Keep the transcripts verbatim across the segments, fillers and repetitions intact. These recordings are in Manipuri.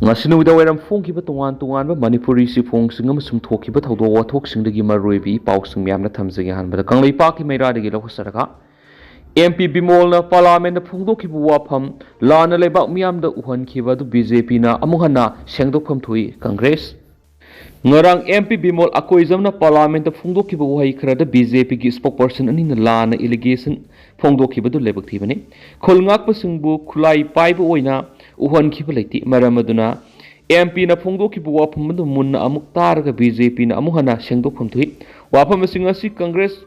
ꯉꯁꯤ ꯅꯨꯃꯤꯗꯥꯡ ꯋꯥꯏꯔꯝ ꯐꯣꯡꯈꯤꯕ ꯇꯣꯉꯥꯟ ꯇꯣꯉꯥꯟꯕ ꯃꯅꯤꯄꯨꯔꯤ ꯆꯦꯐꯣꯡꯁꯤꯡ ꯑꯃꯁꯨꯡ ꯊꯣꯛꯈꯤꯕ ꯊꯧꯗꯣꯛ ꯋꯥꯊꯣꯛꯁꯤꯡꯗꯒꯤ ꯃꯔꯨꯑꯣꯏꯕ ꯏ ꯄꯥꯎꯁꯤꯡ ꯃꯌꯥꯝꯅ ꯊꯝꯖꯒꯦ꯫ ꯑꯍꯥꯟꯕꯗ ꯀꯪꯂꯩꯄꯥꯛꯀꯤ ꯃꯩꯔꯥꯗꯒꯤ ꯂꯧꯈꯠꯆꯔꯒ, ꯑꯦꯝ ꯄꯤ ꯕꯤꯃꯣꯜꯅ ꯄꯥꯔꯂꯥꯃꯦꯟꯗ ꯐꯣꯡꯗꯣꯛꯈꯤꯕ ꯋꯥꯐꯝ ꯂꯥꯟꯅ ꯂꯩꯕꯥꯛ ꯃꯤꯌꯥꯝꯗ ꯎꯍꯟꯈꯤꯕ ꯑꯗꯨ ꯕꯤ ꯖꯦ ꯄꯤꯅ ꯑꯃꯨꯛ ꯍꯟꯅ ꯁꯦꯡꯗꯣꯛꯐꯝ ꯊꯣꯛꯏ꯫ ꯀꯪꯒ꯭ꯔꯦꯁ꯫ ꯉꯔꯥꯡ ꯑꯦꯝ ꯄꯤ ꯕꯤꯃꯣꯜ ꯑꯀꯣꯏꯖꯝꯅ ꯄꯥꯔꯂꯥꯃꯦꯟꯇ ꯐꯣꯡꯗꯣꯛꯈꯤꯕ ꯋꯥꯍꯩ ꯈꯔꯗ ꯕꯤ ꯖꯦ ꯄꯤꯒꯤ ꯁ꯭ꯄꯣꯛꯄꯔꯁꯟ ꯑꯅꯤꯅ ꯂꯥꯟꯅ ꯑꯦꯂꯤꯒꯦꯁꯟ ꯐꯣꯡꯗꯣꯛꯈꯤꯕꯗꯨ ꯂꯥꯏꯕꯛ ꯊꯤꯕꯅꯤ꯫ ꯈꯨꯜ ꯉꯥꯛꯄꯁꯤꯡꯕꯨ ꯈꯨꯠꯂꯥꯏ ꯄꯥꯏꯕ ꯑꯣꯏꯅ ꯎꯍꯟꯈꯤꯕ ꯂꯩꯇꯦ꯫ ꯃꯔꯝ ꯑꯗꯨꯅ ꯑꯦꯝ ꯄꯤꯅ ꯐꯣꯡꯗꯣꯛꯈꯤꯕ ꯋꯥꯐꯝ ꯑꯗꯨ ꯃꯨꯟꯅ ꯑꯃꯨꯛ ꯇꯥꯔꯒ ꯕꯤ ꯖꯦ ꯄꯤꯅ ꯑꯃꯨꯛ ꯍꯟꯅ ꯁꯦꯡꯗꯣꯛꯐꯝ ꯊꯣꯛꯏ꯫ ꯋꯥꯐꯝꯁꯤꯡ ꯑꯁꯤ ꯀꯪꯒ꯭ꯔꯦꯁ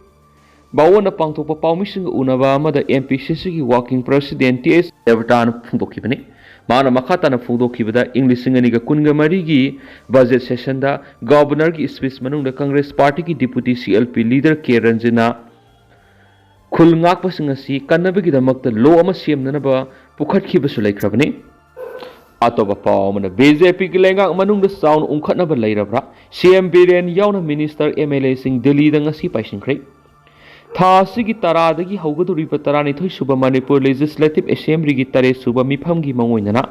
ꯚꯥꯋꯟꯗ ꯄꯥꯡꯊꯣꯛꯄ ꯄꯥꯎꯃꯤꯁꯤꯡꯒ ꯎꯅꯕ ꯑꯃꯗ ꯑꯦꯝ ꯄꯤ ꯁꯤ ꯁꯤꯒꯤ ꯋꯥꯔꯀꯤꯡ ꯄ꯭ꯔꯦꯁꯤꯗꯦꯟꯠ ꯇꯤ ꯑꯦꯁ ꯗꯦꯕꯇꯥꯅ ꯐꯣꯡꯗꯣꯛꯈꯤꯕꯅꯤ꯫ ꯃꯍꯥꯛꯅ ꯃꯈꯥ ꯇꯥꯅ ꯐꯣꯡꯗꯣꯛꯈꯤꯕꯗ, ꯏꯪ ꯂꯤꯁꯤꯡ ꯑꯅꯤꯒ ꯀꯨꯟꯒ ꯃꯔꯤꯒꯤ ꯕꯖꯦꯠ ꯁꯦꯁꯟꯗ ꯒꯕꯔꯅꯔꯒꯤ ꯁ꯭ꯄꯤꯆ ꯃꯅꯨꯡꯗ ꯀꯪꯒ꯭ꯔꯦꯁ ꯄꯥꯔꯇꯤꯒꯤ deputy C L P leader ꯀꯦ ꯔꯟꯖꯟꯅ ꯈꯨꯜ ꯉꯥꯛꯄꯁꯤꯡ ꯑꯁꯤ ꯀꯟꯅꯕꯒꯤꯗꯃꯛꯇ ꯂꯣ ꯑꯃ ꯁꯦꯝꯅꯅꯕ ꯄꯨꯈꯠꯈꯤꯕꯁꯨ ꯂꯩꯈ꯭ꯔꯕꯅꯤ꯫ ꯑꯇꯣꯞꯄ ꯄꯥꯎ ꯑꯃꯅ, ꯕꯤ ꯖꯦ ꯄꯤꯒꯤ ꯂꯩꯉꯥꯛ ꯃꯅꯨꯡꯗ ꯆꯥꯎꯅ ꯎꯪꯈꯠꯅꯕ ꯂꯩꯔꯕ꯭ꯔꯥ? ꯁꯤ ꯑꯦꯝ ꯕꯤꯔꯦꯟ ꯌꯥꯎꯅ ꯃꯤꯅꯤꯁꯇꯔ, ꯑꯦꯝ ꯑꯦꯜ ꯑꯦꯁꯤꯡ ꯗꯤꯜꯂꯤꯗ ꯉꯁꯤ ꯄꯥꯏꯁꯤꯟꯈ꯭ꯔꯦ꯫ ꯊꯥ ꯑꯁꯤꯒꯤ ꯇꯔꯥꯗꯒꯤ ꯍꯧꯒꯗꯧꯔꯤꯕ ꯇꯔꯥꯅꯤꯊꯣꯏ ꯁꯨꯕ ꯃꯅꯤꯄꯨꯔ ꯂꯦꯖꯤꯁꯂꯦꯇꯤꯚ ꯑꯦꯁꯦꯝꯕ꯭ꯂꯤꯒꯤ ꯇꯔꯦꯠ ꯁꯨꯕ ꯃꯤꯐꯝꯒꯤ ꯃꯑꯣꯡ ꯑꯣꯏꯅꯅ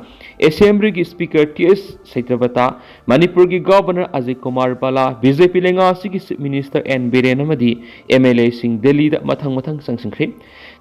ꯑꯦꯁꯦꯝꯕ꯭ꯂꯤꯒꯤ ꯁ꯭ꯄꯤꯀꯔ ꯇꯤ ꯑꯦꯁ ꯁꯇ꯭ꯌꯕ꯭ꯔꯇꯥ, ꯃꯅꯤꯄꯨꯔꯒꯤ governor Ajay Kumar ꯚꯜꯂꯥ, B J ꯄꯤ ꯂꯩꯉꯥꯛ ꯑꯁꯤꯒꯤ ꯆꯤꯐ ꯃꯤꯅꯤꯁꯇꯔ ꯑꯦꯟ ꯕꯤꯔꯦꯟ ꯑꯃꯗꯤ ꯑꯦꯝ ꯑꯦꯜ ꯑꯦꯁꯤꯡ ꯗꯤꯜꯂꯤꯗ ꯃꯊꯪ ꯃꯊꯪ ꯆꯪꯁꯤꯟꯈ꯭ꯔꯦ꯫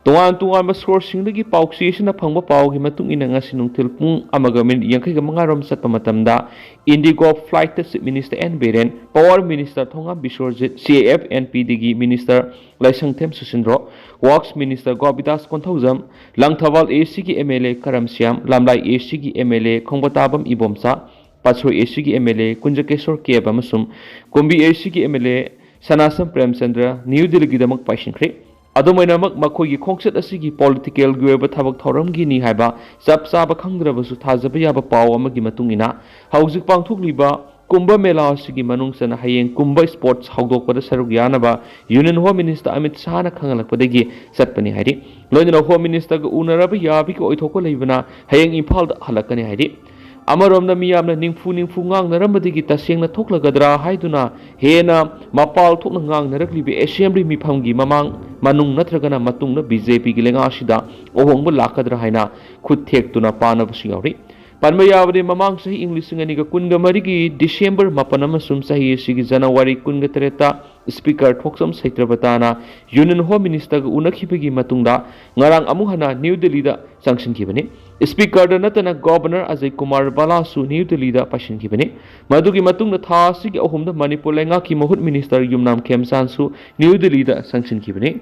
ꯇꯣꯉꯥꯟ ꯇꯣꯉꯥꯟꯕ ꯁꯣꯔꯁꯁꯤꯡꯗꯒꯤ ꯄꯥꯎꯆꯦ ꯑꯁꯤꯅ ꯐꯪꯕ ꯄꯥꯎꯒꯤ ꯃꯇꯨꯡ ꯏꯟꯅ, ꯉꯁꯤ ꯅꯨꯡꯊꯤꯜ ꯄꯨꯡ ꯑꯃꯒ ꯃꯤꯅꯤꯠ ꯌꯥꯡꯈꯩꯒ ꯃꯉꯥ ꯔꯣꯝ ꯆꯠꯄ ꯃꯇꯝꯗ, ꯏꯟꯗꯤꯒꯣ ꯐ꯭ꯂꯥꯏꯠꯇ chief minister N Biren, power minister Thongam Biswajit, C A F and ꯄꯤꯗꯒꯤ minister Laishangthem Susindro, works minister Govindas Konthoujam, Langthabal A ꯁꯤꯒꯤ ꯑꯦꯝ ꯑꯦꯜ ꯑꯦ ꯀꯔꯝ ꯁ꯭ꯌꯥꯝ, ꯂꯝꯂꯥꯏ ꯑꯦ ꯁꯤꯒꯤ ꯑꯦꯝ ꯑꯦꯜ ꯑꯦ ꯈꯣꯡꯕꯇꯥꯕꯝ ꯏꯕꯣꯝꯆꯥ, ꯄꯥꯠꯁꯣꯏ ꯑꯦ ꯁꯤꯒꯤ ꯑꯦꯝ ꯑꯦꯜ ꯑꯦ ꯀꯨꯟꯖꯀꯦꯁꯣꯔ ꯀꯦꯕ ꯑꯃꯁꯨꯡ ꯀꯨꯝꯕꯤ ꯑꯦ ꯁꯤꯒꯤ M L A ꯁꯅꯥꯁꯝ Premchandra new ꯗꯤꯜꯂꯤꯒꯤꯗꯃꯛ ꯄꯥꯏꯁꯤꯟꯈ꯭ꯔꯦ꯫ ꯑꯗꯨꯝ ꯑꯣꯏꯅꯃꯛ, ꯃꯈꯣꯏꯒꯤ ꯈꯣꯡꯆꯠ ꯑꯁꯤꯒꯤ ꯄꯣꯂꯤꯇꯤꯀꯦꯜꯒꯤ ꯑꯣꯏꯕ ꯊꯕꯛ ꯊꯧꯔꯝꯒꯤꯅꯤ ꯍꯥꯏꯕ ꯆꯞ ꯆꯥꯕ ꯈꯪꯗ꯭ꯔꯕꯁꯨ, ꯊꯥꯖꯕ ꯌꯥꯕ ꯄꯥꯎ ꯑꯃꯒꯤ ꯃꯇꯨꯡ ꯏꯟꯅ, ꯍꯧꯖꯤꯛ ꯄꯥꯡꯊꯣꯛꯂꯤꯕ ꯀꯨꯝꯚ ꯃꯦꯂꯥ ꯑꯁꯤꯒꯤ ꯃꯅꯨꯡ ꯆꯟꯅ ꯍꯌꯦꯡ ꯀꯨꯝꯚ ꯁ꯭ꯄꯣꯔꯠꯁ ꯍꯧꯗꯣꯛꯄꯗ ꯁꯔꯨꯛ ꯌꯥꯅꯕ ꯌꯨꯅꯤꯌꯟ ꯍꯣꯝ ꯃꯤꯅꯤꯁꯇꯔ ꯑꯃꯤꯠ ꯁꯥꯍꯅ ꯈꯪꯍꯜꯂꯛꯄꯗꯒꯤ ꯆꯠꯄꯅꯤ ꯍꯥꯏꯔꯤ꯫ ꯂꯣꯏꯅꯅ ꯍꯣꯝ ꯃꯤꯅꯤꯁꯇꯔꯒ ꯎꯅꯔꯕ ꯌꯥꯕꯒꯤ ꯑꯣꯏꯊꯣꯛꯄ ꯂꯩꯕꯅ ꯍꯌꯦꯡ ꯏꯝꯐꯥꯜꯗ ꯍꯜꯂꯛꯀꯅꯤ ꯍꯥꯏꯔꯤ꯫ ꯑꯃꯔꯣꯝꯗ, ꯃꯤꯌꯥꯝꯅ ꯅꯤꯡꯐꯨ ꯅꯤꯡꯐꯨ ꯉꯥꯡꯅꯔꯝꯕꯗꯒꯤ ꯇꯁꯦꯡꯅ ꯊꯣꯛꯂꯒꯗ꯭ꯔꯥ ꯍꯥꯏꯗꯨꯅ ꯍꯦꯟꯅ ꯃꯄꯥꯜ ꯊꯣꯛꯅ ꯉꯥꯡꯅꯔꯛꯂꯤꯕ ꯑꯦꯁꯦꯝꯕ꯭ꯂꯤ ꯃꯤꯐꯝꯒꯤ ꯃꯃꯥꯡ, ꯃꯅꯨꯡ ꯅꯠꯇ꯭ꯔꯒꯅ ꯃꯇꯨꯡꯗ ꯕꯤ ꯖꯦ ꯄꯤꯒꯤ ꯂꯩꯉꯥꯛ ꯑꯁꯤꯗ ꯑꯍꯣꯡꯕ ꯂꯥꯛꯀꯗ꯭ꯔꯥ ꯍꯥꯏꯅ ꯈꯨꯠ ꯊꯦꯛꯇꯨꯅ ꯄꯥꯅꯕꯁꯨ ꯌꯥꯎꯔꯤ꯫ ꯄꯟꯕ ꯌꯥꯕꯗꯤ, ꯃꯃꯥꯡ ꯆꯍꯤ ꯏꯪ ꯂꯤꯁꯤꯡ ꯑꯅꯤꯒ ꯀꯨꯟꯒ ꯃꯔꯤꯒꯤ ꯗꯤꯁꯦꯝꯕꯔ ꯃꯥꯄꯟ ꯑꯃꯁꯨꯡ ꯆꯍꯤ ꯑꯁꯤꯒꯤ ꯖꯅꯋꯥꯔꯤ ꯀꯨꯟꯒ ꯇꯔꯦꯠꯇ Speaker ꯊꯣꯛꯆꯝ ꯁꯩꯇ꯭ꯔꯕꯇꯥꯅ Union Home Ministerꯒ ꯎꯅꯈꯤꯕꯒꯤ ꯃꯇꯨꯡꯗ ꯉꯔꯥꯡ ꯑꯃꯨꯛ ꯍꯟꯅ ꯅ꯭ꯌꯨ ꯗꯤꯜꯂꯤꯗ ꯆꯪꯁꯤꯟꯈꯤꯕꯅꯤ꯫ Speakerꯗ ꯅꯠꯇꯅ Governor ꯑꯖꯌ ꯀꯨꯃꯥꯔ ꯚꯜꯂꯥꯁꯨ ꯅ꯭ꯌꯨ ꯗꯤꯜꯂꯤꯗ ꯄꯥꯏꯁꯤꯟꯈꯤꯕꯅꯤ꯫ ꯃꯗꯨꯒꯤ ꯃꯇꯨꯡꯗ ꯊꯥ ꯑꯁꯤꯒꯤ ꯑꯍꯨꯝꯗ ꯃꯅꯤꯄꯨꯔ ꯂꯩꯉꯥꯛꯀꯤ ꯃꯍꯨꯠ Minister ꯌꯨꯝꯅꯥꯝ ꯈꯦꯝꯆꯥꯟꯁꯨ ꯅ꯭ꯌꯨ ꯗꯤꯜꯂꯤꯗ ꯆꯪꯁꯤꯟꯈꯤꯕꯅꯤ꯫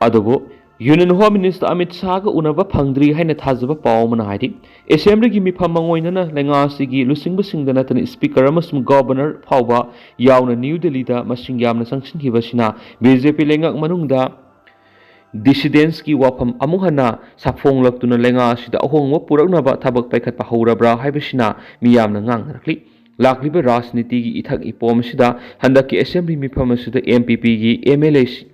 ꯑꯗꯨꯕꯨ Union Home Minister ꯑꯃꯤꯠ ꯁꯥꯍꯒ ꯎꯅꯕ ꯐꯪꯗ꯭ꯔꯤ ꯍꯥꯏꯅ ꯊꯥꯖꯕ ꯄꯥꯎ ꯑꯃꯅ ꯍꯥꯏꯔꯤ꯫ Assemblyꯒꯤ ꯃꯤꯐꯝ ꯃꯉꯣꯏꯅꯅ ꯂꯩꯉꯥꯛ ꯑꯁꯤꯒꯤ ꯂꯨꯆꯤꯡꯕꯁꯤꯡꯗ ꯅꯠꯇꯅ Speaker ꯑꯃꯁꯨꯡ Governor ꯐꯥꯎꯕ ꯌꯥꯎꯅ ꯅ꯭ꯌꯨ ꯗꯤꯜꯂꯤꯗ ꯃꯁꯤꯡ ꯌꯥꯝꯅ ꯆꯪꯁꯤꯟꯈꯤꯕ ꯑꯁꯤꯅ ꯕꯤ ꯖꯦ ꯄꯤ ꯂꯩꯉꯥꯛ ꯃꯅꯨꯡꯗ dissidentꯀꯤ ꯋꯥꯐꯝ ꯑꯃꯨꯛ ꯍꯟꯅ ꯁꯥꯐꯣꯡꯂꯛꯇꯨꯅ ꯂꯩꯉꯥꯛ ꯑꯁꯤꯗ ꯑꯍꯣꯡꯕ ꯄꯨꯔꯛꯅꯕ ꯊꯕꯛ ꯄꯥꯏꯈꯠꯄ ꯍꯧꯔꯕ꯭ꯔꯥ ꯍꯥꯏꯕꯁꯤꯅ ꯃꯤꯌꯥꯝꯅ ꯉꯥꯡꯅꯔꯛꯂꯤ꯫ ꯂꯥꯛꯂꯤꯕ ꯔꯥꯖꯅꯤꯇꯤꯒꯤ ꯏꯊꯛ ꯏꯄꯣꯝ ꯑꯁꯤꯗ ꯍꯟꯗꯛꯀꯤ Assembly ꯃꯤꯐꯝ ꯑꯁꯤꯗ M P Pꯒꯤ M L Aꯁꯤꯡ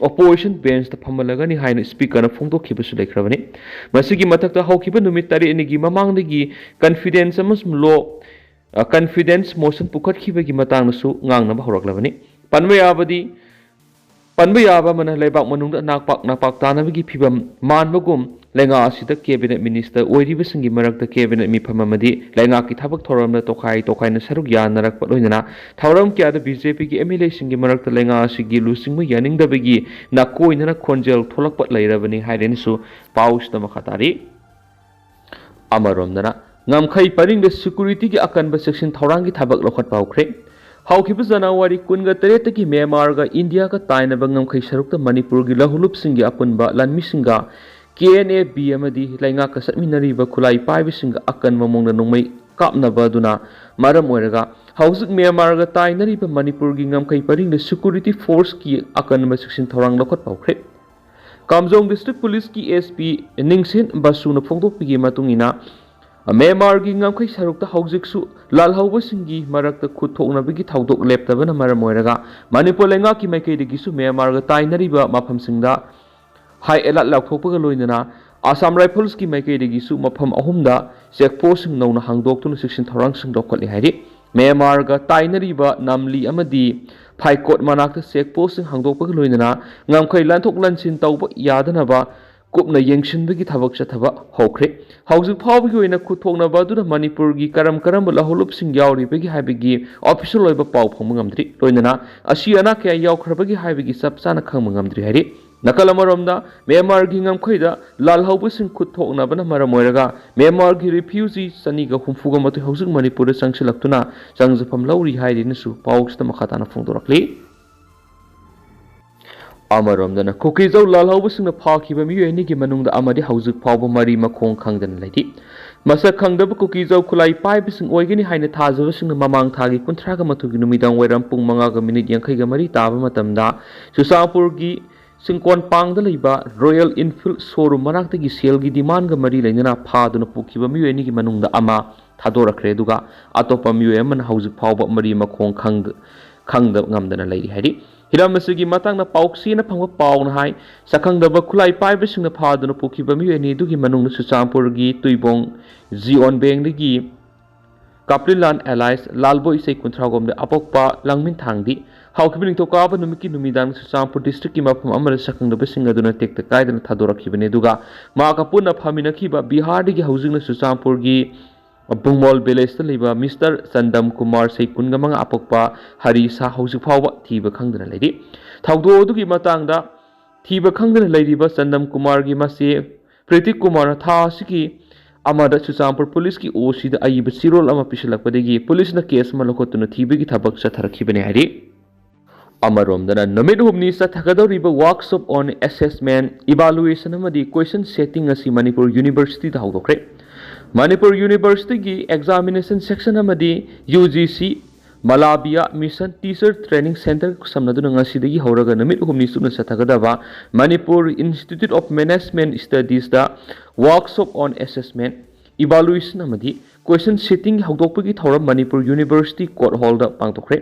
opposition benchꯇ ꯐꯝꯍꯜꯂꯒꯅꯤ ꯍꯥꯏꯅ Speakerꯅ ꯐꯣꯡꯗꯣꯛꯈꯤꯕꯁꯨ ꯂꯩꯈ꯭ꯔꯕꯅꯤ꯫ ꯃꯁꯤꯒꯤ ꯃꯊꯛꯇ ꯍꯧꯈꯤꯕ ꯅꯨꯃꯤꯠ ꯇꯔꯦꯠꯅꯤꯒꯤ ꯃꯃꯥꯡꯗꯒꯤ confidence ꯑꯃꯁꯨꯡ law, ꯑ, confidence motion ꯄꯨꯈꯠꯈꯤꯕꯒꯤ ꯃꯇꯥꯡꯗꯁꯨ ꯉꯥꯡꯅꯕ ꯍꯧꯔꯛꯂꯕꯅꯤ꯫ ꯄꯟꯕ ꯌꯥꯕꯗꯤ, ꯄꯟꯕ ꯌꯥꯕ ꯑꯃꯅ, ꯂꯩꯕꯥꯛ ꯃꯅꯨꯡꯗ ꯅꯥꯛꯄꯥꯛ ꯅꯥꯛꯄꯥꯛ ꯇꯥꯅꯕꯒꯤ ꯐꯤꯚꯝ ꯃꯥꯟꯕꯒꯨꯝ, ꯂꯩꯉꯥꯛ ꯑꯁꯤꯗ Cabinet Minister ꯑꯣꯏꯔꯤꯕꯁꯤꯡꯒꯤ ꯃꯔꯛꯇ Cabinet ꯃꯤꯐꯝ ꯑꯃꯗꯤ ꯂꯩꯉꯥꯛꯀꯤ ꯊꯕꯛ ꯊꯧꯔꯝꯗ ꯇꯣꯈꯥꯏ ꯇꯣꯈꯥꯏꯅ ꯁꯔꯨꯛ ꯌꯥꯅꯔꯛꯄ ꯂꯣꯏꯅꯅ ꯊꯧꯔꯝ ꯀꯌꯥꯗ B J Pꯒꯤ M L Aꯁꯤꯡꯒꯤ ꯃꯔꯛꯇ ꯂꯩꯉꯥꯛ ꯑꯁꯤꯒꯤ ꯂꯨꯆꯤꯡꯕ ꯌꯥꯅꯤꯡꯗꯕꯒꯤ ꯅꯥꯀꯣꯏꯅꯅ ꯈꯣꯟꯖꯦꯜ ꯊꯣꯛꯂꯛꯄ ꯂꯩꯔꯕꯅꯤ ꯍꯥꯏꯔꯦꯅꯁꯨ ꯄꯥꯎꯁꯤꯗ ꯃꯈꯥ ꯇꯥꯔꯤ꯫ ꯑꯃꯔꯣꯝꯗꯅ, ꯉꯝꯈꯩ ꯄꯔꯤꯡꯗ securityꯒꯤ ꯑꯀꯟꯕ ꯆꯦꯛꯁꯤꯟ ꯊꯧꯔꯥꯡꯒꯤ ꯊꯕꯛ ꯂꯧꯈꯠꯄ ꯍꯧꯈ꯭ꯔꯦ꯫ ꯍꯧꯈꯤꯕ ꯖꯅꯋꯥꯔꯤ ꯀꯨꯟꯒ ꯇꯔꯦꯠꯇꯒꯤ ꯃ꯭ꯌꯥꯟꯃꯥꯔꯒ ꯏꯟꯗꯤꯌꯥꯒ ꯇꯥꯏꯅꯕ ꯉꯝꯈꯩ ꯁꯔꯨꯛꯇ ꯃꯅꯤꯄꯨꯔꯒꯤ ꯂꯧꯍꯨꯂꯨꯞꯁꯤꯡꯒꯤ ꯑꯄꯨꯟꯕ ꯂꯥꯟꯃꯤꯁꯤꯡꯒ K N A B ꯑꯃꯗꯤ ꯂꯩꯉꯥꯛꯀ ꯆꯠꯃꯤꯟꯅꯔꯤꯕ ꯈꯨꯠꯂꯥꯏ ꯄꯥꯏꯕꯁꯤꯡꯒ ꯑꯀꯟꯕ ꯃꯑꯣꯡꯗ ꯅꯣꯡꯃꯩ ꯀꯥꯞꯅꯕ ꯑꯗꯨꯅ ꯃꯔꯝ ꯑꯣꯏꯔꯒ ꯍꯧꯖꯤꯛ ꯃ꯭ꯌꯥꯟꯃꯥꯔꯒ ꯇꯥꯏꯅꯔꯤꯕ ꯃꯅꯤꯄꯨꯔꯒꯤ ꯉꯝꯈꯩ ꯄꯔꯤꯡꯗ security forceꯀꯤ ꯑꯀꯟꯕ ꯆꯦꯛꯁꯤꯟ ꯊꯧꯔꯥꯡ ꯂꯧꯈꯠꯄ ꯍꯧꯈ꯭ꯔꯦ꯫ ꯀꯥꯝꯖꯣꯡ District Policeꯀꯤ S P ꯅꯤꯡꯁꯦꯟ ꯕꯁꯨꯅ ꯐꯣꯡꯗꯣꯛꯄꯒꯤ ꯃꯇꯨꯡ ꯏꯟꯅ, ꯃ꯭ꯌꯥꯟꯃꯥꯔꯒꯤ ꯉꯝꯈꯩ ꯁꯔꯨꯛꯇ ꯍꯧꯖꯤꯛꯁꯨ ꯂꯥꯜꯍꯧꯕꯁꯤꯡꯒꯤ ꯃꯔꯛꯇ ꯈꯨꯠ ꯊꯣꯛꯅꯕꯒꯤ ꯊꯧꯗꯣꯛ ꯂꯦꯞꯇꯕꯅ ꯃꯔꯝ ꯑꯣꯏꯔꯒ ꯃꯅꯤꯄꯨꯔ ꯂꯩꯉꯥꯛꯀꯤ ꯃꯥꯏꯀꯩꯗꯒꯤꯁꯨ ꯃ꯭ꯌꯥꯟꯃꯥꯔꯒ ꯇꯥꯏꯅꯔꯤꯕ ꯃꯐꯝꯁꯤꯡꯗ high alert ꯂꯥꯎꯊꯣꯛꯄꯒ ꯂꯣꯏꯅꯅ Assam Riflesꯀꯤ ꯃꯥꯏꯀꯩꯗꯒꯤꯁꯨ ꯃꯐꯝ ꯑꯍꯨꯝꯗ check postꯁꯤꯡ ꯅꯧꯅ ꯍꯥꯡꯗꯣꯛꯇꯨꯅ ꯆꯦꯛꯁꯤꯟ ꯊꯧꯔꯥꯡꯁꯤꯡ ꯂꯧꯈꯠꯂꯤ ꯍꯥꯏꯔꯤ꯫ ꯃ꯭ꯌꯥꯟꯃꯥꯔꯒ ꯇꯥꯏꯅꯔꯤꯕ ꯅꯥꯝꯂꯤ ꯑꯃꯗꯤ ꯐꯥꯏꯀꯣꯠ ꯃꯅꯥꯛꯇ check postꯁꯤꯡ ꯍꯥꯡꯗꯣꯛꯄꯒ ꯂꯣꯏꯅꯅ ꯉꯝꯈꯩ ꯂꯥꯟꯊꯣꯛ ꯂꯥꯟꯁꯤꯟ ꯇꯧꯕ ꯌꯥꯗꯅꯕ ꯀꯨꯞꯅ ꯌꯦꯡꯁꯤꯟꯕꯒꯤ ꯊꯕꯛ ꯆꯠꯊꯕ ꯍꯧꯈ꯭ꯔꯦ꯫ ꯍꯧꯖꯤꯛ ꯐꯥꯎꯕꯒꯤ ꯑꯣꯏꯅ ꯈꯨꯠꯊꯣꯛꯅꯕ ꯑꯗꯨꯗ ꯃꯅꯤꯄꯨꯔꯒꯤ ꯀꯔꯝ ꯀꯔꯝꯕ ꯂꯧꯍꯧꯂꯨꯞꯁꯤꯡ ꯌꯥꯎꯔꯤꯕꯒꯦ ꯍꯥꯏꯕꯒꯤ official ꯑꯣꯏꯕ ꯄꯥꯎ ꯐꯪꯕ ꯉꯝꯗ꯭ꯔꯤ꯫ ꯂꯣꯏꯅꯅ ꯑꯁꯤ ꯑꯅꯥ ꯀꯌꯥ ꯌꯥꯎꯈ꯭ꯔꯕꯒꯦ ꯍꯥꯏꯕꯒꯤ ꯆꯞ ꯆꯥꯅ ꯈꯪꯕ ꯉꯝꯗ꯭ꯔꯤ ꯍꯥꯏꯔꯤ꯫ ꯅꯥꯀꯜ ꯑꯃꯔꯣꯝꯗ, ꯃ꯭ꯌꯥꯟꯃꯥꯔꯒꯤ ꯉꯝꯈꯩꯗ ꯂꯥꯜꯍꯧꯕꯁꯤꯡ ꯈꯨꯠ ꯊꯣꯛꯅꯕꯅ ꯃꯔꯝ ꯑꯣꯏꯔꯒ ꯃ꯭ꯌꯥꯟꯃꯥꯔꯒꯤ refugee ꯆꯅꯤꯒ ꯍꯨꯝꯐꯨꯒ ꯃꯥꯊꯣꯏ ꯍꯧꯖꯤꯛ ꯃꯅꯤꯄꯨꯔꯗ ꯆꯪꯁꯤꯜꯂꯛꯇꯨꯅ ꯆꯪꯖꯐꯝ ꯂꯧꯔꯤ ꯍꯥꯏꯔꯤꯅꯁꯨ ꯄꯥꯎꯁꯤꯗ ꯃꯈꯥ ꯇꯥꯅ ꯐꯣꯡꯗꯣꯔꯛꯂꯤ꯫ ꯑꯃꯔꯣꯝꯗꯅ, ꯀꯨꯀꯤꯖꯧ ꯂꯥꯜꯍꯧꯕꯁꯤꯡꯅ ꯐꯥꯈꯤꯕ ꯃꯤꯑꯣꯏ ꯑꯅꯤꯒꯤ ꯃꯅꯨꯡꯗ ꯑꯃꯗꯤ ꯍꯧꯖꯤꯛ ꯐꯥꯎꯕ ꯃꯔꯤ ꯃꯈꯣꯡ ꯈꯪꯗꯅ ꯂꯩꯔꯤ꯫ ꯃꯁꯛ ꯈꯪꯗꯕ ꯀꯨꯀꯤꯖꯧ ꯈꯨꯠꯂꯥꯏ ꯄꯥꯏꯕꯁꯤꯡ ꯑꯣꯏꯒꯅꯤ ꯍꯥꯏꯅ ꯊꯥꯖꯕꯁꯤꯡꯅ ꯃꯃꯥꯡ ꯊꯥꯒꯤ ꯀꯨꯟꯊ꯭ꯔꯥꯒ ꯃꯥꯊꯣꯏꯒꯤ ꯅꯨꯃꯤꯗꯥꯡ ꯋꯥꯏꯔꯝ ꯄꯨꯡ ꯃꯉꯥꯒ ꯃꯤꯅꯤꯠ ꯌꯥꯡꯈꯩꯒ ꯃꯔꯤ ꯇꯥꯕ ꯃꯇꯝꯗ ꯆꯨꯔꯆꯥꯟꯄꯨꯔꯒꯤ ꯁꯤꯡꯀꯣꯟꯄꯥꯡꯗ ꯂꯩꯕ Royal Enfield showroom ꯃꯅꯥꯛꯇꯒꯤ ꯁꯦꯜꯒꯤ demandꯒ ꯃꯔꯤ ꯂꯩꯅꯅ ꯐꯥꯗꯨꯅ ꯄꯨꯈꯤꯕ ꯃꯤꯑꯣꯏ ꯑꯅꯤꯒꯤ ꯃꯅꯨꯡꯗ ꯑꯃ ꯊꯥꯗꯣꯔꯛꯈ꯭ꯔꯦ, ꯑꯗꯨꯒ ꯑꯇꯣꯞꯄ ꯃꯤꯑꯣꯏ ꯑꯃꯅ ꯍꯧꯖꯤꯛ ꯐꯥꯎꯕ ꯃꯔꯤ ꯃꯈꯣꯡ ꯈꯪꯗ-, ꯈꯪꯗ ꯉꯝꯗꯅ ꯂꯩꯔꯤ ꯍꯥꯏꯔꯤ꯫ ꯍꯤꯔꯝ ꯑꯁꯤꯒꯤ ꯃꯇꯥꯡꯗ ꯄꯥꯎꯆꯦꯅ ꯐꯪꯕ ꯄꯥꯎꯅ ꯍꯥꯏ, ꯁꯛꯈꯪꯗꯕ ꯈꯨꯠꯂꯥꯏ ꯄꯥꯏꯕꯁꯤꯡꯅ ꯐꯥꯗꯨꯅ ꯄꯨꯈꯤꯕ ꯃꯤꯑꯣꯏ ꯑꯅꯤ ꯑꯗꯨꯒꯤ ꯃꯅꯨꯡꯗ ꯆꯨꯔꯆꯥꯟꯄꯨꯔꯒꯤ ꯇꯨꯏꯕꯣꯡ ꯖꯤꯑꯣꯟ ꯕꯦꯡꯗꯒꯤ ꯀꯥꯄ꯭ꯂꯤꯂꯥꯟ alias ꯂꯥꯜꯕꯣꯏ ꯏꯁꯩ ꯀꯨꯟꯊ꯭ꯔꯥꯒꯣꯝꯗ ꯑꯄꯣꯛꯄ ꯂꯥꯡꯃꯤꯟꯊꯥꯡꯗꯤ ꯍꯧꯈꯤꯕ ꯅꯤꯡꯊꯧꯀꯥꯕ ꯅꯨꯃꯤꯠꯀꯤ ꯅꯨꯃꯤꯗꯥꯡ ꯆꯨꯔꯆꯥꯟꯄꯨꯔ districtꯀꯤ ꯃꯐꯝ ꯑꯃꯗ ꯁꯛꯈꯪꯗꯕꯁꯤꯡ ꯑꯗꯨꯅ ꯇꯦꯛꯇ ꯀꯥꯏꯗꯅ ꯊꯥꯗꯣꯔꯛꯈꯤꯕꯅꯤ, ꯑꯗꯨꯒ ꯃꯍꯥꯛꯀ ꯄꯨꯟꯅ ꯐꯝꯃꯤꯟꯅꯈꯤꯕ ꯕꯤꯍꯥꯔꯗꯒꯤ ꯍꯧꯖꯤꯛꯅ ꯆꯨꯔꯆꯥꯟꯄꯨꯔꯒꯤ ꯕꯨꯡꯃꯣꯜ villageꯇ ꯂꯩꯕ ꯃꯤꯁꯇꯔ ꯆꯟꯗꯝ ꯀꯨꯃꯥꯔ ꯆꯍꯤ ꯀꯨꯟꯒ ꯃꯉꯥ ꯑꯄꯣꯛꯄ ꯍꯔꯤ ꯁꯥ ꯍꯧꯖꯤꯛ ꯐꯥꯎꯕ ꯊꯤꯕ ꯈꯪꯗꯅ ꯂꯩꯔꯤ꯫ ꯊꯧꯗꯣꯛ ꯑꯗꯨꯒꯤ ꯃꯇꯥꯡꯗ ꯊꯤꯕ ꯈꯪꯗꯅ ꯂꯩꯔꯤꯕ ꯆꯟꯗꯝ ꯀꯨꯃꯥꯔꯒꯤ ꯃꯆꯦ ꯄ꯭ꯔꯤꯇꯤꯛ ꯀꯨꯃꯥꯔꯅ ꯊꯥ ꯑꯁꯤꯒꯤ ꯑꯃꯗ ꯆꯨꯔꯆꯥꯟꯄꯨꯔ ꯄꯨꯂꯤꯁꯀꯤ OCꯗ ꯑꯏꯕ ꯆꯦꯔꯣꯜ ꯑꯃ ꯄꯤꯁꯤꯜꯂꯛꯄꯗꯒꯤ ꯄꯨꯂꯤꯁꯅ case ꯑꯃ ꯂꯧꯈꯠꯇꯨꯅ ꯊꯤꯕꯒꯤ ꯊꯕꯛ ꯆꯠꯊꯔꯛꯈꯤꯕꯅꯤ ꯍꯥꯏꯔꯤ꯫ ꯑꯃꯔꯣꯝꯗꯅ, ꯅꯨꯃꯤꯠ ꯍꯨꯝꯅꯤ ꯆꯠꯊꯒꯗꯧꯔꯤꯕ Workshop on Assessment, Evaluation ꯑꯃꯗꯤ Question Setting ꯑꯁꯤ ꯃꯅꯤꯄꯨꯔ Universityꯗ ꯍꯧꯗꯣꯛꯈ꯭ꯔꯦ꯫ ꯃꯅꯤꯄꯨꯔ Universityꯒꯤ Examination Section ꯑꯃꯗꯤ UGC Malavia Mission Teacher Training Centre ꯈꯨꯠꯁꯝꯅꯗꯨꯅ ꯉꯁꯤꯗꯒꯤ ꯍꯧꯔꯒ ꯅꯨꯃꯤꯠ ꯍꯨꯝꯅꯤ ꯆꯨꯞꯅ ꯆꯠꯊꯒꯗꯕ Manipur Institute of Management Studieska Workshop on Assessment, Evaluation ꯑꯃꯗꯤ Question Setting ꯍꯧꯗꯣꯛꯄꯒꯤ ꯊꯧꯔꯝ ꯃꯅꯤꯄꯨꯔ University Court Hallꯗ ꯄꯥꯡꯊꯣꯛꯈ꯭ꯔꯦ꯫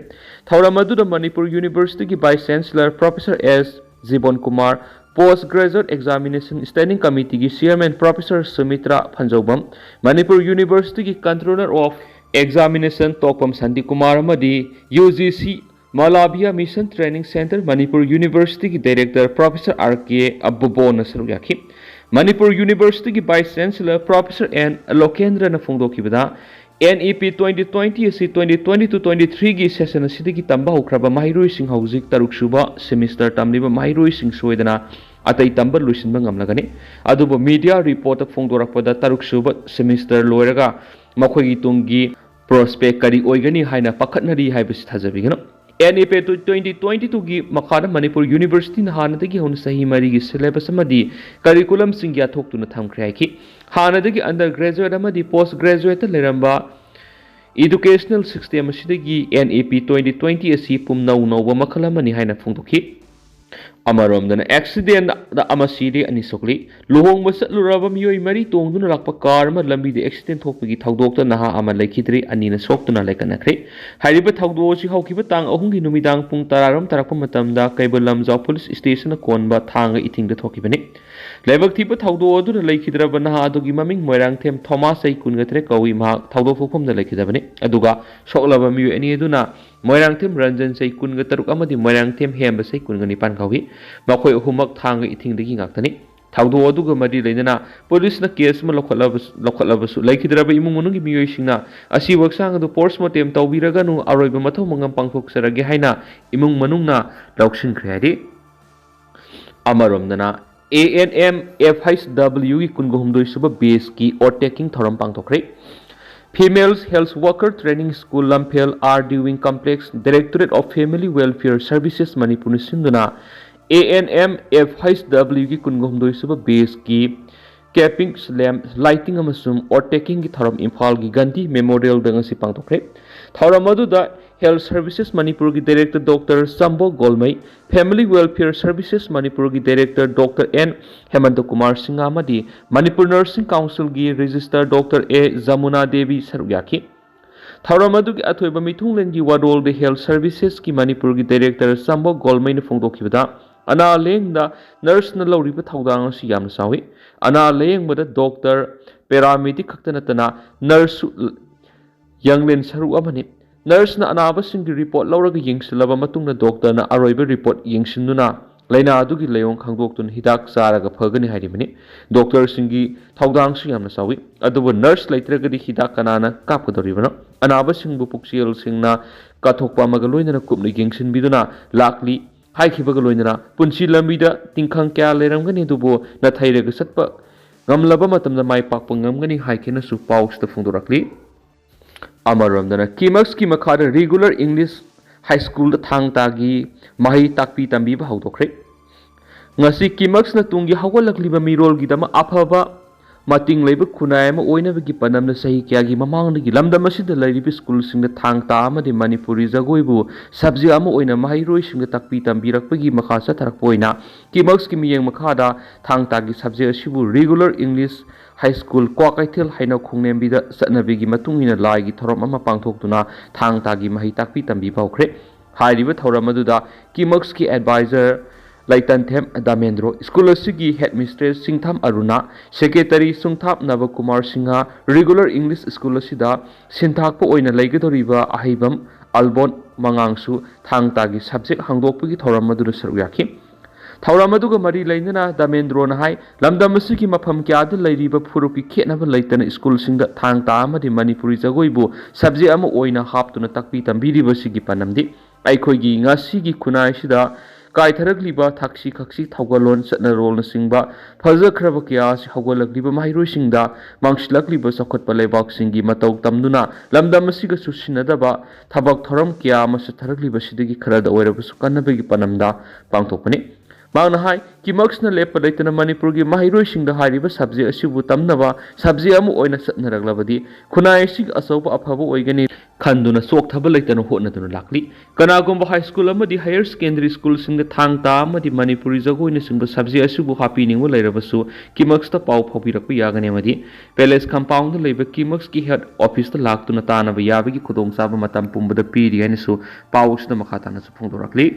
ꯊꯧꯔꯝ ꯑꯗꯨꯗ Manipur Universityꯒꯤ Vice Chancellor Professor S ꯖꯤꯕꯣꯟ Kumar, Post Graduate Examination Standing Committeeꯒꯤ Chairman Professor ꯁꯨꯃꯤꯇ꯭ꯔꯥ ꯐꯟꯖꯧꯕꯝ, Manipur Universityꯒꯤ Controller of Examination ꯇꯣꯛꯄꯝ Shantikumar ꯑꯃꯗꯤ UGC Malavya Mission Training Center, Manipur University ꯒꯤ Director Professor R K Abobona ꯁꯔꯨꯛ ꯌꯥꯈꯤ꯫ Manipur University ꯒꯤ Vice Chancellor Professor N Lokendrana ꯐꯣꯡꯗꯣꯛꯈꯤꯕꯗ, N E P twenty twenty ꯑꯁꯤ twenty twenty-two twenty-three ꯒꯤ session ꯑꯁꯤꯗꯒꯤ ꯇꯝꯕ ꯍꯧꯈ꯭ꯔꯕ ꯃꯍꯩꯔꯣꯏꯁꯤꯡ ꯍꯧꯖꯤꯛ ꯇꯔꯨꯛ ꯁꯨꯕ semester ꯇꯝꯂꯤꯕ ꯃꯍꯩꯔꯣꯏꯁꯤꯡ ꯁꯣꯏꯗꯅ ꯑꯇꯩ ꯇꯝꯕ ꯂꯣꯏꯁꯤꯟꯕ ꯉꯝꯂꯒꯅꯤ꯫ ꯑꯗꯨꯕꯨ media report ꯇ ꯐꯣꯡꯗꯣꯔꯛꯄꯗ ꯇꯔꯨꯛ ꯁꯨꯕ semester ꯂꯣꯏꯔꯒ ꯃꯈꯣꯏꯒꯤ ꯇꯨꯡꯒꯤ prospect ꯀꯔꯤ ꯑꯣꯏꯒꯅꯤ ꯍꯥꯏꯅ ꯄꯥꯈꯠꯅꯔꯤ ꯍꯥꯏꯕꯁꯤ ꯊꯥꯖꯕꯤꯒꯅꯨ꯫ N E P twenty twenty-two ꯒꯤ ꯃꯈꯥꯗ ꯃꯅꯤꯄꯨꯔ University ꯅ ꯍꯥꯟꯅꯗꯒꯤ ꯍꯧꯅ ꯆꯍꯤ ꯃꯔꯤꯒꯤ syllabus ꯑꯃꯗꯤ curriculum ꯁꯤꯡ ꯌꯥꯊꯣꯛꯇꯨꯅ ꯊꯝꯈ꯭ꯔꯦ ꯍꯥꯏꯈꯤ꯫ ꯍꯥꯟꯅꯗꯒꯤ undergraduate ꯑꯃꯗꯤ post graduate ꯇ ꯂꯩꯔꯝꯕ educational system ꯑꯁꯤꯗꯒꯤ N E P twenty twenty ꯑꯁꯤ ꯄꯨꯝꯅꯧ ꯅꯧꯕ ꯃꯈꯜ ꯑꯃꯅꯤ ꯍꯥꯏꯅ ꯐꯣꯡꯗꯣꯛꯈꯤ꯫ ꯑꯃꯔꯣꯝꯗꯅ, accident ꯗ ꯑꯃ ꯁꯤꯔꯦ, ꯑꯅꯤ ꯁꯣꯛꯂꯤ꯫ ꯂꯨꯍꯣꯡꯕ ꯆꯠꯂꯨꯔꯕ ꯃꯤꯑꯣꯏ ꯃꯔꯤ ꯇꯣꯡꯗꯨꯅ ꯂꯥꯛꯄ car ꯑꯃ ꯂꯝꯕꯤꯗ accident ꯊꯣꯛꯄꯒꯤ ꯊꯧꯗꯣꯛꯇ ꯅꯍꯥ ꯑꯃ ꯂꯩꯈꯤꯗ꯭ꯔꯦ, ꯑꯅꯤꯅ ꯁꯣꯛꯇꯨꯅ ꯂꯩꯈꯠꯅꯈ꯭ꯔꯦ꯫ ꯍꯥꯏꯔꯤꯕ ꯊꯧꯗꯣꯛ ꯑꯁꯤ ꯍꯧꯈꯤꯕ ꯇꯥꯡ ꯑꯍꯨꯝꯒꯤ ꯅꯨꯃꯤꯗꯥꯡ ꯄꯨꯡ ꯇꯔꯥꯔꯣꯝ ꯇꯥꯔꯛꯄ ꯃꯇꯝꯗ ꯀꯩꯕꯨꯜ ꯂꯝꯖꯥꯎ police station ꯅ ꯀꯣꯟꯕ ꯊꯥꯡꯒ ꯏꯊꯤꯡꯗ ꯊꯣꯛꯈꯤꯕꯅꯤ꯫ ꯂꯥꯏꯕꯛ ꯊꯤꯕ ꯊꯧꯗꯣꯛ ꯑꯗꯨꯗ ꯂꯩꯈꯤꯗ꯭ꯔꯕ ꯅꯍꯥ ꯑꯗꯨꯒꯤ ꯃꯃꯤꯡ ꯃꯣꯏꯔꯥꯡꯊꯦꯝ ꯊꯣꯃꯥꯁ, ꯆꯍꯤ ꯀꯨꯟꯒ ꯇꯔꯦꯠ ꯀꯧꯏ꯫ ꯃꯍꯥꯛ ꯊꯧꯗꯣꯛ ꯊꯣꯛꯐꯝꯗ ꯂꯩꯈꯤꯗꯕꯅꯤ꯫ ꯑꯗꯨꯒ ꯁꯣꯛꯂꯕ ꯃꯤꯑꯣꯏ ꯑꯅꯤ ꯑꯗꯨꯅ ꯃꯣꯏꯔꯥꯡꯊꯦꯝ ꯔꯟꯖꯟ, ꯆꯍꯤ ꯀꯨꯟꯒ ꯇꯔꯨꯛ ꯑꯃꯗꯤ ꯃꯣꯏꯔꯥꯡꯊꯦꯝ ꯍꯦꯝꯕ, ꯆꯍꯤ ꯀꯨꯟꯒ ꯅꯤꯄꯥꯟ ꯀꯧꯏ꯫ ꯃꯈꯣꯏ ꯑꯍꯨꯝꯃꯛ ꯊꯥꯡꯒ ꯏꯊꯤꯡꯗꯒꯤ ꯉꯥꯛꯇꯅꯤ꯫ ꯊꯧꯗꯣꯛ ꯑꯗꯨꯒ ꯃꯔꯤ ꯂꯩꯅꯅ police ꯅ case ꯑꯃ ꯂꯧꯈꯠꯂꯕꯁꯨ, ꯂꯧꯈꯠꯂꯕꯁꯨ ꯂꯩꯈꯤꯗ꯭ꯔꯕ ꯏꯃꯨꯡ ꯃꯅꯨꯡꯒꯤ ꯃꯤꯑꯣꯏꯁꯤꯡꯅ ꯑꯁꯤꯕ ꯍꯛꯆꯥꯡ ꯑꯗꯨ post mortem ꯇꯧꯕꯤꯔꯒꯅꯨ, ꯑꯔꯣꯏꯕ ꯃꯊꯧ ꯃꯉꯝ ꯄꯥꯡꯊꯣꯛꯆꯔꯒꯦ ꯍꯥꯏꯅ ꯏꯃꯨꯡ ꯃꯅꯨꯡꯅ ꯂꯧꯁꯤꯟꯈ꯭ꯔꯦ ꯍꯥꯏꯔꯤ꯫ ꯑꯃꯔꯣꯝꯗꯅ, A N M F H W ꯒꯤ ꯀꯨꯟꯒ ꯍꯨꯝꯗꯣꯏ ꯁꯨꯕ batch ꯀꯤ oath taking ꯊꯧꯔꯝ ꯄꯥꯡꯊꯣꯛꯈ꯭ꯔꯦ꯫ Females Health Worker Training School, ꯂꯝꯐꯦꯜ, R D Wing Complex, Directorate of Family Welfare Services ꯃꯅꯤꯄꯨꯔꯅ ꯁꯤꯟꯗꯨꯅ A N M F H W ꯒꯤ ꯀꯨꯟꯒ ꯍꯨꯝꯗꯣꯏ ꯁꯨꯕ batch ꯀꯤ capping, lamp lighting ꯑꯃꯁꯨꯡ oath taking ꯒꯤ ꯊꯧꯔꯝ ꯏꯝꯐꯥꯜꯒꯤ ꯒꯥꯟꯙꯤ Memorial ꯗ ꯉꯁꯤ ꯄꯥꯡꯊꯣꯛꯈ꯭ꯔꯦ꯫ ꯊꯧꯔꯝ ꯑꯗꯨꯗ Health Services ꯃꯅꯤꯄꯨꯔꯒꯤ Director Doctor ꯆꯝꯕꯣ ꯒꯣꯜꯃꯩ, Family Welfare Services ꯃꯅꯤꯄꯨꯔꯒꯤ Director Doctor N ꯍꯦꯃꯟꯇ Kumar Singh ꯑꯃꯗꯤ ꯃꯅꯤꯄꯨꯔ Nursing Council ꯒꯤ Registrar Doctor A Yamuna Devi ꯁꯔꯨꯛ ꯌꯥꯈꯤ꯫ ꯊꯧꯔꯝ ꯑꯗꯨꯒꯤ ꯑꯊꯣꯏꯕ ꯃꯤꯊꯨꯡꯂꯦꯟꯒꯤ ꯋꯥꯔꯣꯜꯗ Health Services ꯀꯤ ꯃꯅꯤꯄꯨꯔꯒꯤ Director ꯆꯝꯕꯣ ꯒꯣꯜꯃꯩꯅ ꯐꯣꯡꯗꯣꯛꯈꯤꯕꯗ, ꯑꯅꯥ ꯂꯥꯌꯦꯡꯗ nurse ꯅ ꯂꯧꯔꯤꯕ ꯊꯧꯗꯥꯡ ꯑꯁꯤ ꯌꯥꯝꯅ ꯆꯥꯎꯏ꯫ ꯑꯅꯥ ꯂꯥꯌꯦꯡꯕꯗ doctor, paramedic ꯈꯛꯇ ꯅꯠꯇꯅ nurse ꯁꯨ ꯌꯥꯡꯂꯦꯟ ꯁꯔꯨꯛ ꯑꯃꯅꯤ꯫ ꯅꯔꯁꯅ ꯑꯅꯥꯕꯁꯤꯡꯒꯤ ꯔꯤꯄꯣꯔꯠ ꯂꯧꯔꯒ ꯌꯦꯡꯁꯤꯜꯂꯕ ꯃꯇꯨꯡꯗ ꯗꯣꯛꯇꯔꯅ ꯑꯔꯣꯏꯕ ꯔꯤꯄꯣꯔꯠ ꯌꯦꯡꯁꯤꯟꯗꯨꯅ ꯂꯥꯏꯅꯥ ꯑꯗꯨꯒꯤ ꯂꯥꯏꯑꯣꯡ ꯈꯪꯗꯣꯛꯇꯨꯅ ꯍꯤꯗꯥꯛ ꯆꯥꯔꯒ ꯐꯒꯅꯤ ꯍꯥꯏꯔꯤꯕꯅꯤ꯫ ꯗꯣꯛꯇꯔꯁꯤꯡꯒꯤ ꯊꯧꯗꯥꯡꯁꯨ ꯌꯥꯝꯅ ꯆꯥꯎꯏ꯫ ꯑꯗꯨꯕꯨ ꯅꯔꯁ ꯂꯩꯇ꯭ꯔꯒꯗꯤ ꯍꯤꯗꯥꯛ ꯀꯅꯥꯅ ꯀꯥꯞꯀꯗꯧꯔꯤꯕꯅꯣ? ꯑꯅꯥꯕꯁꯤꯡꯕꯨ ꯄꯨꯛꯆꯦꯜ ꯁꯦꯡꯅ ꯀꯠꯊꯣꯛꯄ ꯑꯃꯒ ꯂꯣꯏꯅꯅ ꯀꯨꯞꯅ ꯌꯦꯡꯁꯤꯟꯕꯤꯗꯨꯅ ꯂꯥꯛꯂꯤ ꯍꯥꯏꯈꯤꯕꯒ ꯂꯣꯏꯅꯅ ꯄꯨꯟꯁꯤ ꯂꯝꯕꯤꯗ ꯇꯤꯡꯈꯪ ꯀꯌꯥ ꯂꯩꯔꯝꯒꯅꯤ, ꯑꯗꯨꯕꯨ ꯅꯥꯊꯩꯔꯒ ꯆꯠꯄ ꯉꯝꯂꯕ ꯃꯇꯝꯗ ꯃꯥꯏ ꯄꯥꯛꯄ ꯉꯝꯒꯅꯤ ꯍꯥꯏꯈꯤꯅꯁꯨ ꯄꯥꯎꯁꯤꯗ ꯐꯣꯡꯗꯣꯔꯛꯂꯤ꯫ ꯑꯃꯔꯣꯝꯗꯅ ꯀꯤꯃꯛꯁꯀꯤ ꯃꯈꯥꯗ ꯔꯤꯒꯨꯂꯔ ꯏꯪꯂꯤꯁ ꯍꯥꯏ ꯁ꯭ꯀꯨꯜꯗ ꯊꯥꯡ ꯇꯥꯒꯤ ꯃꯍꯩ ꯇꯥꯛꯄꯤ ꯇꯝꯕꯤꯕ ꯍꯧꯗꯣꯛꯈ꯭ꯔꯦ꯫ ꯉꯁꯤ ꯀꯤꯃꯛꯁꯅ ꯇꯨꯡꯒꯤ ꯍꯧꯒꯠꯂꯛꯂꯤꯕ ꯃꯤꯔꯣꯜꯒꯤꯗꯃꯛ ꯑꯐꯕ ꯃꯇꯤꯡ ꯂꯩꯕ ꯈꯨꯟꯅꯥꯏ ꯑꯃ ꯑꯣꯏꯅꯕꯒꯤ ꯄꯥꯟꯗꯝꯅ ꯆꯍꯤ ꯀꯌꯥꯒꯤ ꯃꯃꯥꯡꯗꯒꯤ ꯂꯝꯗꯝ ꯑꯁꯤꯗ ꯂꯩꯔꯤꯕ ꯁ꯭ꯀꯨꯜꯁꯤꯡꯗ ꯊꯥꯡ ꯇꯥ ꯑꯃꯗꯤ ꯃꯅꯤꯄꯨꯔꯤ ꯖꯒꯣꯏꯕꯨ ꯁꯕꯖꯦꯛ ꯑꯃ ꯑꯣꯏꯅ ꯃꯍꯩꯔꯣꯏꯁꯤꯡꯗ ꯇꯥꯛꯄꯤ ꯇꯝꯕꯤꯔꯛꯄꯒꯤ ꯃꯈꯥ ꯆꯠꯊꯔꯛꯄ ꯑꯣꯏꯅ ꯀꯤꯃꯛꯁꯀꯤ ꯃꯤꯠꯌꯦꯡ ꯃꯈꯥꯗ ꯊꯥꯡ ꯇꯥꯒꯤ ꯁꯕꯖꯦꯛ ꯑꯁꯤꯕꯨ regular English high school Kwakeithel ꯍꯩꯅꯧ ꯈꯣꯡꯂꯦꯝꯕꯤꯗ ꯆꯠꯅꯕꯤꯒꯤ ꯃꯇꯨꯡ ꯏꯟꯅ ꯂꯥꯏꯒꯤ ꯊꯧꯔꯝ ꯑꯃ ꯄꯥꯡꯊꯣꯛꯇꯨꯅ ꯊꯥꯡ ꯇꯥꯒꯤ ꯃꯍꯩ ꯇꯥꯛꯄꯤ ꯇꯝꯕꯤꯕ ꯍꯧꯈ꯭ꯔꯦ꯫ ꯍꯥꯏꯔꯤꯕ ꯊꯧꯔꯝ ꯑꯗꯨꯗ ꯀꯤꯃꯛꯁꯀꯤ ꯑꯦꯗꯚꯥꯏꯖꯔ ꯂꯩꯇꯟꯊꯦꯝ ꯗꯥꯃꯦꯟꯗ꯭ꯔꯣ, ꯁ꯭ꯀꯨꯜ ꯑꯁꯤꯒꯤ headmistress Singtham Aruna, secretary Sungthap Nabakumar Singh, regular English school ꯑꯁꯤꯗ ꯁꯤꯟꯊꯥꯛꯄ ꯑꯣꯏꯅ ꯂꯩꯒꯗꯧꯔꯤꯕ ꯑꯍꯩꯕꯝ ꯑꯜꯕꯣꯟ ꯃꯉꯥꯡꯁꯨ ꯊꯥꯡ ꯇꯥꯒꯤ ꯁꯕꯖꯦꯛ ꯍꯥꯡꯗꯣꯛꯄꯒꯤ ꯊꯧꯔꯝ ꯑꯗꯨꯗ ꯁꯔꯨꯛ ꯌꯥꯈꯤ꯫ ꯊꯧꯔꯝ ꯑꯗꯨꯒ ꯃꯔꯤ ꯂꯩꯅꯅ ꯗꯥꯃꯦꯟꯗ꯭ꯔꯣꯅ ꯍꯥꯏ, ꯂꯝꯗꯝ ꯑꯁꯤꯒꯤ ꯃꯐꯝ ꯀꯌꯥꯗ ꯂꯩꯔꯤꯕ ꯐꯨꯔꯨꯞꯀꯤ ꯈꯦꯠꯅꯕ ꯂꯩꯇꯅ ꯁ꯭ꯀꯨꯜꯁꯤꯡꯗ ꯊꯥꯡ ꯇꯥ ꯑꯃꯗꯤ ꯃꯅꯤꯄꯨꯔꯤ ꯖꯒꯣꯏꯕꯨ ꯁꯕꯖꯦꯛ ꯑꯃ ꯑꯣꯏꯅ ꯍꯥꯞꯇꯨꯅ ꯇꯥꯛꯄꯤ ꯇꯝꯕꯤꯔꯤꯕꯁꯤꯒꯤ ꯄꯥꯟꯗꯝꯗꯤ ꯑꯩꯈꯣꯏꯒꯤ ꯉꯁꯤꯒꯤ ꯈꯨꯟꯅꯥꯏꯁꯤꯗ ꯀꯥꯏꯊꯔꯛꯂꯤꯕ ꯊꯛꯁꯤ ꯈꯛꯁꯤ ꯊꯧꯒꯜꯂꯣꯟ ꯆꯠꯅꯔꯣꯜꯅꯆꯤꯡꯕ ꯐꯖꯈ꯭ꯔꯕ ꯀꯌꯥ ꯑꯁꯤ ꯍꯧꯒꯠꯂꯛꯂꯤꯕ ꯃꯍꯩꯔꯣꯏꯁꯤꯡꯗ ꯃꯥꯡꯁꯤꯜꯂꯛꯂꯤꯕ ꯆꯥꯎꯈꯠꯄ ꯂꯩꯕꯥꯛꯁꯤꯡꯒꯤ ꯃꯇꯧ ꯇꯝꯗꯨꯅ ꯂꯝꯗꯝ ꯑꯁꯤꯒ ꯆꯨꯁꯤꯟꯅꯗꯕ ꯊꯕꯛ ꯊꯧꯔꯝ ꯀꯌꯥ ꯑꯃ ꯆꯠꯊꯔꯛꯂꯤꯕꯁꯤꯗꯒꯤ ꯈꯔꯗ ꯑꯣꯏꯔꯕꯁꯨ ꯀꯟꯅꯕꯒꯤ ꯄꯥꯟꯗꯝꯗ ꯄꯥꯡꯊꯣꯛꯄꯅꯤ꯫ ꯃꯍꯥꯛꯅ ꯍꯥꯏ, ꯀꯤꯃꯛꯁꯅ ꯂꯦꯞꯄ ꯂꯩꯇꯅ ꯃꯅꯤꯄꯨꯔꯒꯤ ꯃꯍꯩꯔꯣꯏꯁꯤꯡꯗ ꯍꯥꯏꯔꯤꯕ ꯁꯕꯖꯦꯛ ꯑꯁꯤꯕꯨ ꯇꯝꯅꯕ ꯁꯕꯖꯦꯛ ꯑꯃ ꯑꯣꯏꯅ ꯆꯠꯅꯔꯛꯂꯕꯗꯤ ꯈꯨꯟꯅꯥꯏ ꯑꯁꯤꯒꯤ ꯑꯆꯧꯕ ꯑꯐꯕ ꯑꯣꯏꯒꯅꯤ ꯈꯟꯗꯨꯅ ꯆꯣꯛꯊꯕ ꯂꯩꯇꯅ ꯍꯣꯠꯅꯗꯨꯅ ꯂꯥꯛꯂꯤ꯫ ꯀꯅꯥꯒꯨꯝꯕ ꯍꯥꯏ ꯁ꯭ꯀꯨꯜ ꯑꯃꯗꯤ ꯍꯥꯌꯔ ꯁꯦꯀꯦꯟꯗꯔꯤ ꯁ꯭ꯀꯨꯜꯁꯤꯡꯗ ꯊꯥꯡ ꯇꯥ ꯑꯃꯗꯤ ꯃꯅꯤꯄꯨꯔꯤ ꯖꯒꯣꯏꯅꯆꯤꯡꯕ ꯁꯕꯖꯦꯛ ꯑꯁꯤꯕꯨ ꯍꯥꯞꯄꯤꯅꯤꯡꯕ ꯂꯩꯔꯕꯁꯨ ꯀꯤꯃꯛꯁꯇ ꯄꯥꯎ ꯐꯥꯎꯕꯤꯔꯛꯄ ꯌꯥꯒꯅꯤ ꯑꯃꯗꯤ ꯄꯦꯂꯦꯁ ꯀꯝꯄꯥꯎꯟꯗ ꯂꯩꯕ ꯀꯤꯃꯛꯁꯀꯤ ꯍꯦꯗ ꯑꯣꯐꯤꯁꯇ ꯂꯥꯛꯇꯨꯅ ꯇꯥꯟꯅꯕ ꯌꯥꯕꯒꯤ ꯈꯨꯗꯣꯡꯆꯥꯕ ꯃꯇꯝ ꯄꯨꯝꯕꯗ ꯄꯤꯔꯤ ꯍꯥꯏꯅꯁꯨ ꯄꯥꯎ ꯑꯁꯤꯗ ꯃꯈꯥ ꯇꯥꯅꯁꯨ ꯐꯣꯡꯗꯣꯔꯛꯂꯤ꯫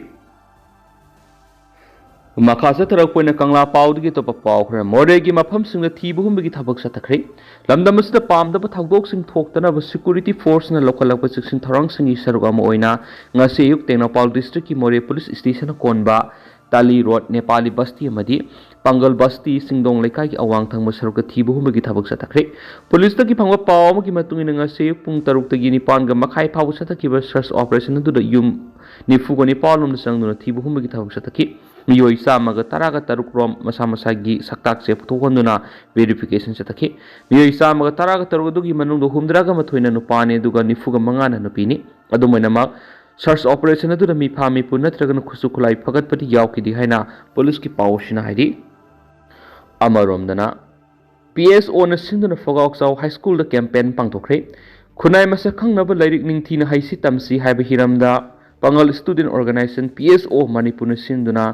ꯃꯈꯥ ꯆꯠꯊꯔꯛꯄ ꯑꯣꯏꯅ ꯀꯪꯂꯥ ꯄꯥꯎꯗꯒꯤ ꯑꯇꯣꯞꯄ ꯄꯥꯎ ꯈꯔ꯫ ꯃꯣꯔꯦꯒꯤ ꯃꯐꯝꯁꯤꯡꯗ ꯊꯤꯕ ꯍꯨꯝꯕꯒꯤ ꯊꯕꯛ ꯆꯠꯊꯈ꯭ꯔꯦ꯫ ꯂꯝꯗꯝ ꯑꯁꯤꯗ ꯄꯥꯝꯗꯕ ꯊꯧꯗꯣꯛꯁꯤꯡ ꯊꯣꯛꯇꯅꯕ ꯁꯦꯀ꯭ꯌꯨꯔꯤꯇꯤ ꯐꯣꯔꯁꯅ ꯂꯧꯈꯠꯂꯛꯄ ꯆꯦꯛꯁꯤꯟ ꯊꯧꯔꯥꯡꯁꯤꯡꯒꯤ ꯁꯔꯨꯛ ꯑꯃ ꯑꯣꯏꯅ ꯉꯁꯤ ꯑꯌꯨꯛ ꯇꯦꯡꯅꯧꯄꯥꯜ ꯗꯤꯁꯇ꯭ꯔꯤꯛꯀꯤ ꯃꯣꯔꯦ ꯄꯨꯂꯤꯁ ꯁ꯭ꯇꯦꯁꯟꯅ ꯀꯣꯟꯕ ꯇꯥꯂꯤ ꯔꯣꯗ, ꯅꯦꯄꯥꯂꯤ ꯕꯁꯇꯤ ꯑꯃꯗꯤ ꯄꯥꯡꯒꯜ ꯕꯁꯇꯤ ꯆꯤꯡꯗꯣꯡ ꯂꯩꯀꯥꯏꯒꯤ ꯑꯋꯥꯡ ꯊꯪꯕ ꯁꯔꯨꯛꯇ ꯊꯤꯕ ꯍꯨꯝꯕꯒꯤ ꯊꯕꯛ ꯆꯠꯊꯈ꯭ꯔꯦ꯫ ꯄꯨꯂꯤꯁꯇꯒꯤ ꯐꯪꯕ ꯄꯥꯎ ꯑꯃꯒꯤ ꯃꯇꯨꯡ ꯏꯟꯅ ꯉꯁꯤ ꯑꯌꯨꯛ ꯄꯨꯡ ꯇꯔꯨꯛꯇꯒꯤ ꯅꯤꯄꯥꯟꯒ ꯃꯈꯥꯏ ꯐꯥꯎꯕ ꯆꯠꯊꯈꯤꯕ ꯁꯔꯆ ꯑꯣꯄꯔꯦꯁꯟ ꯑꯗꯨꯗ ꯌꯨꯝ ꯅꯤꯐꯨꯒ ꯅꯤꯄꯥꯟ ꯂꯣꯝꯗ ꯆꯪꯗꯨꯅ ꯊꯤꯕ ꯍꯨꯝꯕꯒꯤ ꯊꯕꯛ ꯆꯠꯊꯈꯤ꯫ ꯃꯤꯑꯣꯏ ꯆꯥꯝꯃꯒ ꯇꯔꯥꯒ ꯇꯔꯨꯛ ꯔꯣꯝ ꯃꯁꯥ ꯃꯁꯥꯒꯤ ꯁꯛꯇꯥꯛꯁꯦ ꯄꯨꯊꯣꯛꯍꯟꯗꯨꯅ ꯚꯦꯔꯤꯐꯤꯀꯦꯁꯟ ꯆꯠꯊꯈꯤ꯫ ꯃꯤꯑꯣꯏ ꯆꯥꯝꯃꯒ ꯇꯔꯥꯒ ꯇꯔꯨꯛ ꯑꯗꯨꯒꯤ ꯃꯅꯨꯡꯗ ꯍꯨꯝꯗ꯭ꯔꯥꯒ ꯃꯥꯊꯣꯏꯅ ꯅꯨꯄꯥꯅꯤ, ꯑꯗꯨꯒ ꯅꯤꯐꯨꯒ ꯃꯉꯥꯅ ꯅꯨꯄꯤꯅꯤ꯫ ꯑꯗꯨꯝ ꯑꯣꯏꯅꯃꯛ, ꯁꯔꯆ ꯑꯣꯄꯔꯦꯁꯟ ꯑꯗꯨꯗ ꯃꯤꯐꯥ ꯃꯤꯄꯨ ꯅꯠꯇ꯭ꯔꯒꯅ ꯈꯨꯠꯁꯨ ꯈꯨꯠꯂꯥꯏ ꯐꯒꯠꯄꯗꯤ ꯌꯥꯎꯈꯤꯗꯦ ꯍꯥꯏꯅ ꯄꯨꯂꯤꯁꯀꯤ ꯄꯥꯎ ꯑꯁꯤꯅ ꯍꯥꯏꯔꯤ꯫ ꯑꯃꯔꯣꯝꯗꯅ, ꯄꯤ ꯑꯦꯁ ꯑꯣꯅ ꯁꯤꯟꯗꯨꯅ ꯐꯒꯥꯎꯆꯥꯎ ꯍꯥꯏ ꯁ꯭ꯀꯨꯜꯗ ꯀꯦꯝꯄꯦꯟ ꯄꯥꯡꯊꯣꯛꯈ꯭ꯔꯦ꯫ ꯈꯨꯟꯅꯥꯏ ꯃꯁꯛ ꯈꯪꯅꯕ ꯂꯥꯏꯔꯤꯛ ꯅꯤꯡꯊꯤꯅ ꯍꯩꯁꯤ ꯇꯝꯁꯤ ꯍꯥꯏꯕ ꯍꯤꯔꯝꯗ ꯄꯥꯡꯒꯜ ꯁ꯭ꯇꯨꯗꯦꯟꯠ ꯑꯣꯔꯒꯅꯥꯏꯖꯦꯁꯟ, ꯄꯤ ꯑꯦꯁ ꯑꯣ, ꯃꯅꯤꯄꯨꯔꯅ ꯁꯤꯟꯗꯨꯅ